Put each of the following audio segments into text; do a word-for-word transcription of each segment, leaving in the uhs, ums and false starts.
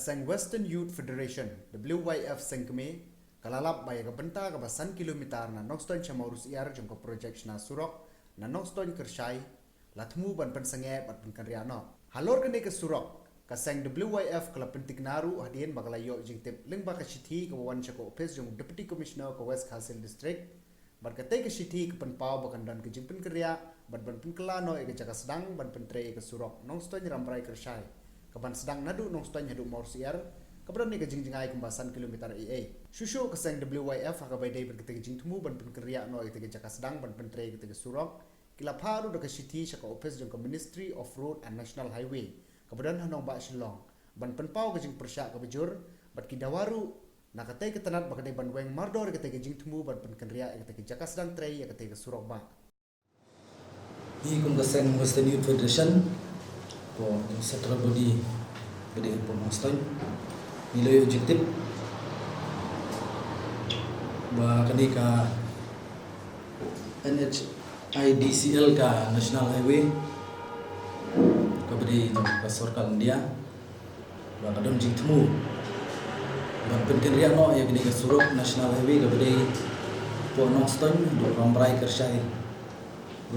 Seng Western Youth Federation, W Y F Sengkmie, ka la lap ba ïa ka bynta kaba san kilometer na Nongstoiñ sha Mawrysiar jong ka projek shna surok na Nongstoiñ Kyrshai la thmu ban pynsangeh bad pynkynriah noh. Halor kane ka surok, ka seng W Y F ka la pyntikna ruh hadien ba ka la ïoh jingtip lyngba ka shithi kaba wan sha ka ophis jong Deputy Commissioner ka West Khasi Hills District, bad katei ka shithi ka pynpaw ba kan don ka jingpynkynriah bad ban pynkylla noh ïa ka jaka sdang ban pyntrei ïa ka surok Nongstoiñ Rambrai Kyrshai, kaban sdang naduh Nongstoiñ haduh Mawrysiar, kaba don ïa ka jingjngai kumba san kilometer ei ei. Shuh shuh ka seng W Y F ha kaba ïadei bad katei ka jingthmu ban pynkynriah noh ïa katei ka jaka sdang ban pyntrei ïa katei ka surok, ki la phah ruh da ka shithi sha ka ophis jong ka Ministry of Road and National Highway kaba don ha nongbah Shillong, ban pynpaw ka jingpyrshah kaba jur, bad ki dawa ruh na katei ka tnat ba ka dei ban weng mardor ïa katei ka jingthmu ban pynkynriah ïa katei ka jaka sdang trei ïa katei ka surok bah. Ngi kum ka seng Western Youth Federation, ko central body ba dei hapoh Nongstoiñ, ngi la ïoh jingtip ba kane ka N H I D C L, ka National Highway kaba dei jong ka sorkar India, ba ka don jingthmu ban pynkynriah noh ïa kane ka surok National Highway kaba dei hapoh Nongstoiñ haduh Rambrai Kyrshai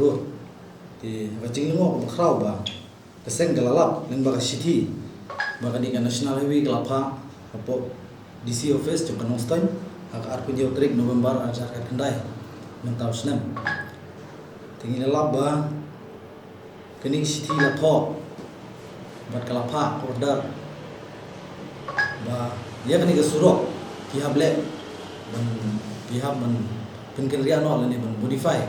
Road. Te ka jinglyngngoh kaba khraw ba ka seng ka la lap lyngba ka shithi ba kane ka National Highway ka la phah hapoh D C office jong ka Nongstoiñ ha ka arphew hynñiew tarik November arhajar khatkhyndai mynta u snem. Te ngi la lap ba kane ka shithi la thoh bad ka la phah order ba ïa kane ka surok ki hap leh ban, ki hap ban pynkynriah noh lane ban modify.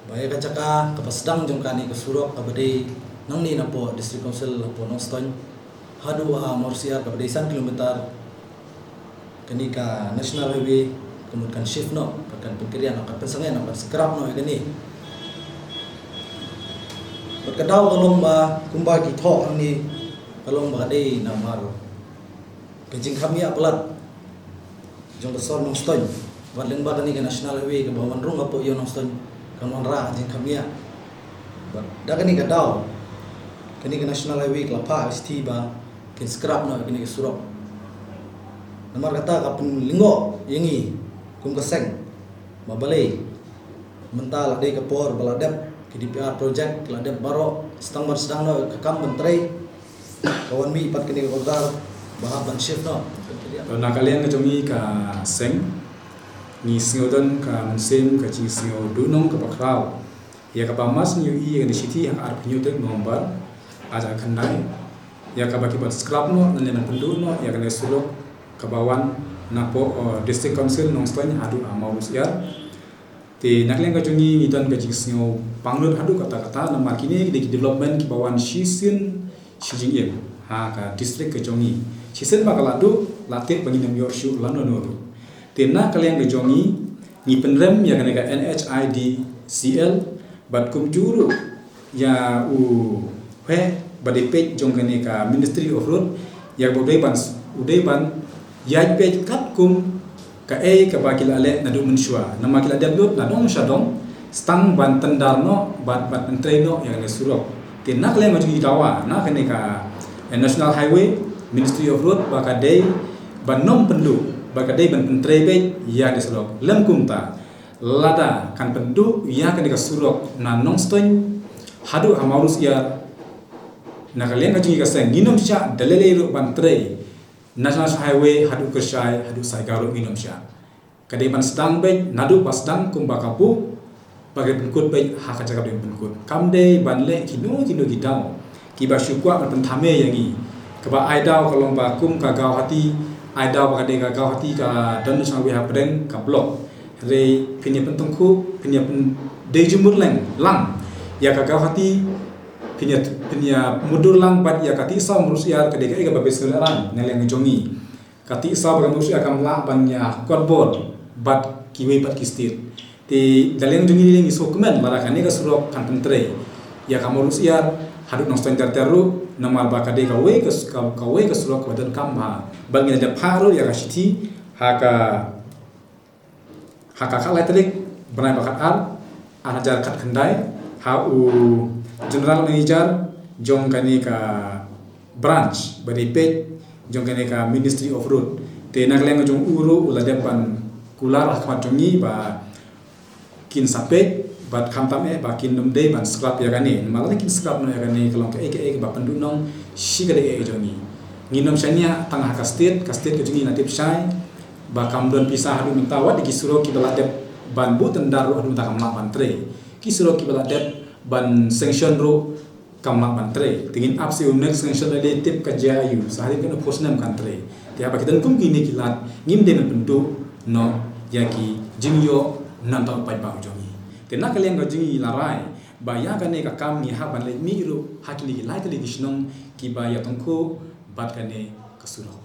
Ba ïa ka jaka kaba sdang jong kane ka surok kaba dei nangne napoh District Council hapoh Nongstoiñ haduh ha Mawrysiar kaba dei san kilometer, kane ka National Highway ka mut kan shift noh, kan pynkynriah noh, kan pynsangeh noh, kan scrap noh ïa kane. Bad ka daw ka long ba kumba ki thoh hangne, ka long ba ka dei namar ka jingkham ïa palat jong ka sor Nongstoiñ, wat lyngba kane ka National Highway kaba wan rung hapoh ïew Nongstoiñ, kan wanrah jingkham ïa. Bad da kane ka daw kane ka National Highway ka la phah ka shithi ba kin scrap noh kane ka surok. Namar kata ka pynlyngngoh ïa ngi kum ka seng ba balei mynta la dei ka por ba la dep ki D P R project, la dep baroh, sdang ban sdang noh ka kam ban trei, ka wan mih pat kane ka order ba hap ban shift noh. To na ka liang ka jong ngi ka seng, ngi sngew don ka mynsiem ka jingsngew duhnong kaba khraw ïa kaba mar shu ïohi ïa kane ka shithi ha ka arphew hynñiew tarik November arhajar khatkhyndai, ïa kaba ki ban scrap noh lane ban pynduh noh ïa kane ka surok kaba wan napoh, uh, District Council Nongstoiñ haduh ha Mawrysiar. Te na ka liang ka jong ngi ngi don ka jingsngew pangnud haduh katta katta namar kine ki dei ki development kiba wan shisien shi jingim ha ka district ka jong ngi. Shisien ba ka la duh, la tip ba ngin ym ïoh shuh lano lano ruh. Te na ka liang ka jong ngi ngi pynrem ïa kane ka N H I D C L bad kumjuh ruh ïa u heh ba dei peit jong kane ka Ministry of Road, ïa ba u dei ban, u dei ban ïaid peit katkum kaei kaba ki la leh naduh mynshuwa. Namar ki la dep lut na dong sha dong, sdang ban tyndar noh bad ban pyntrei noh ïa kane ka surok. Te na ka liang ka jong ngi dawa na kane ka, eh, National Highway, Ministry of Road, ba ka dei ban ym pynduh, ba ka dei ban pyntrei beit ïa kane ka surok. Lym kumta, lada kan pynduh ïa kane ka surok na Nongstoiñ haduh ha Mawrysiar, na ka liang ka jong ngi ka seng ngin ym shah da lei lei ruh ban trei National Highway haduh Kyrshai, haduh Saigaw ruh ngin ym shah. Ka dei ban sdang beit naduh ba sdang kumba ka buh, ba ka dei pynkut beit ha ka jaka ba dei pynkut. Kam dei ban leh kino kino ki daw kiba shu kwah ban pynthame ïa ngi. Kaba ai daw ka long ba kum ka Guwahati, ai daw ba ka dei ka Guwahati ka don National Highway hapdeng ka block. Hynrei phin ïa pyntyngkhuh, phin ïa pyndei jingmut lang ïa ka Guwahati, phin ïa, phin ïa mutdur lang bad ïa ka Tisaw Mawrysiar, ka dei kaei kaba best seller lang na liang jong ngi. Ka Tisaw bad ka Mawrysiar kam lah ban ïa kot bor bad kiwei pat ki state. Te da liang jong ngi ngi sngewkmen lada kane ka surok kan pyntrei ïa ka Mawrysiar haduh Nongstoiñ ter ter ruh, namar ba ka dei kawei ka, ka, kawei ka surok kaba donkam bha. Bad ngi la dep phah ruh ïa ka shithi ha ka, ha ka khatlai tarik bnai ba khatar, arhajar khatkhyndai, ha u General Manager jong kane ka branch ba dei peit jong kane ka Ministry of Road. Te na ka liang jong u ruh u la dep ban kular ha khmat jong ngi ba kin sa peit, bad khamtam eh ba kin nym dei ban scrap ïa kane. Namar lada kin scrap noh ïa kane ka long kaei kaei ba pynduhnong shi ka dei eh jong ngi. Ngin nym shaniah tang ha ka state, ka state ka jong ngi na tip shai ba kam don pisa haduh mynta, wat ki surok kiba la dep ban buh tender ruh haduh mynta kam lah ban trei. Ki surok kiba la dep ban sanction ruh kam lah ban trei. Te ngin ap sa u next sanction lada tip ka jia aiu, sa hadien katno phew snem kan trei. Te haba ki don kum kine ki lad, ngim dei ban pynduh noh ïa ki jingïoh nangta u paidbah jong ngi. Te na ka liang ka jong ngi la rai ba ïa kane ka kam ngi hap ban leit mih ruh ha kine ki lai tylli ki shnong kiba ïa tyngkhuh bad kane ka surok.